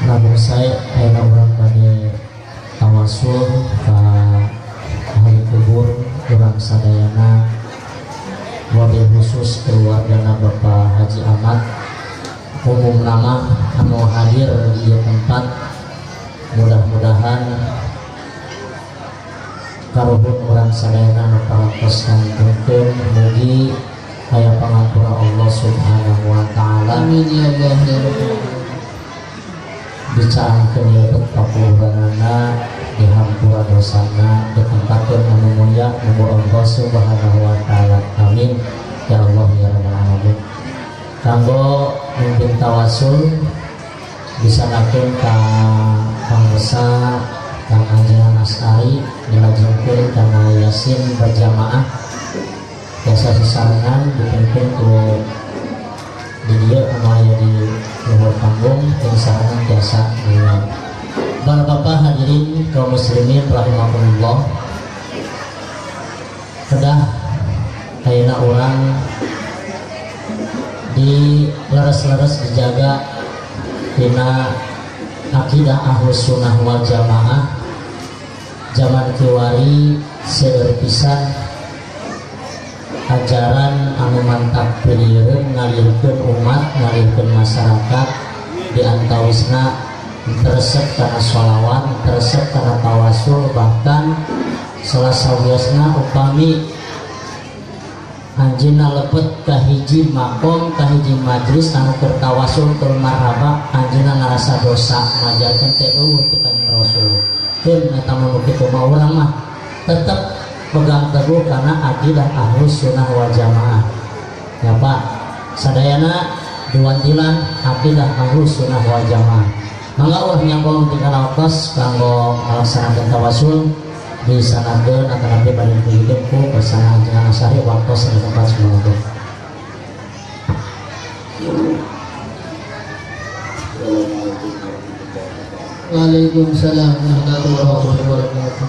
Lamun saya ayeuna urang bade tawasul ka ahli kubur urang sadayana, wabil khusus keluargana Bapak Haji Ahmad, umum nama anu hadir di ieu tempat. Mudah-mudahan karuhun urang sadayana anu parantos ngantungkeun mugi aya pangampura Allah Subhanahu wa taala. Amin ya Allah ya Rabbal alamin. Dicaangkeun lebet pakuburanana, dihampura dosana, ditempatkeun anu mulia nu Allah Subhanahu wa taala. Amin ya Allah ya Rabbal alamin. Kanggo mimpin tawasul disanakeun ka pangesa Kang Anjeunna Asari, dilajengkeun kana Yasin berjamaah biasa sesarengan dipimpin ku di dieu anu aya di luhur panggung jeung sarengan biasa ngilang. Bapak-bapak hadirin kaum muslimin rahimakumullah, kedah ayeuna urang di leres-leres dijaga dina akidah Ahlus Sunnah wal Jamaah. Zaman kiwari seueur pisan ajaran anu mantap pilieun ngalirkeun umat, ngalirkeun masyarakat, di antawisna resep kana sholawat, resep kana tawasul, bahkan salah sawiosna upami anjeunna lebet ka hiji makom, ka hiji majlis anu keur tawasul keur marhaba, anjeunna ngarasa dosa ngajarkeun teh eueuh ti Kanjeng Rasul. Keun eta mah nu kitu mah urang mah tetep pegang teguh karena akidah Ahlus Sunnah wal Jamaah. Ya Pak, sadayana diwantilan akidah Ahlus Sunnah wal Jamaah. Mangga ulah nyangkong tinggal waktos kanggo ngalaksanakeun tawasul disanakeun atanapi bade dituluykeun ku bersama Anjeunna Asari waktos di tempat semoga. Waalaikumsalam warahmatullahi wabarakatuh.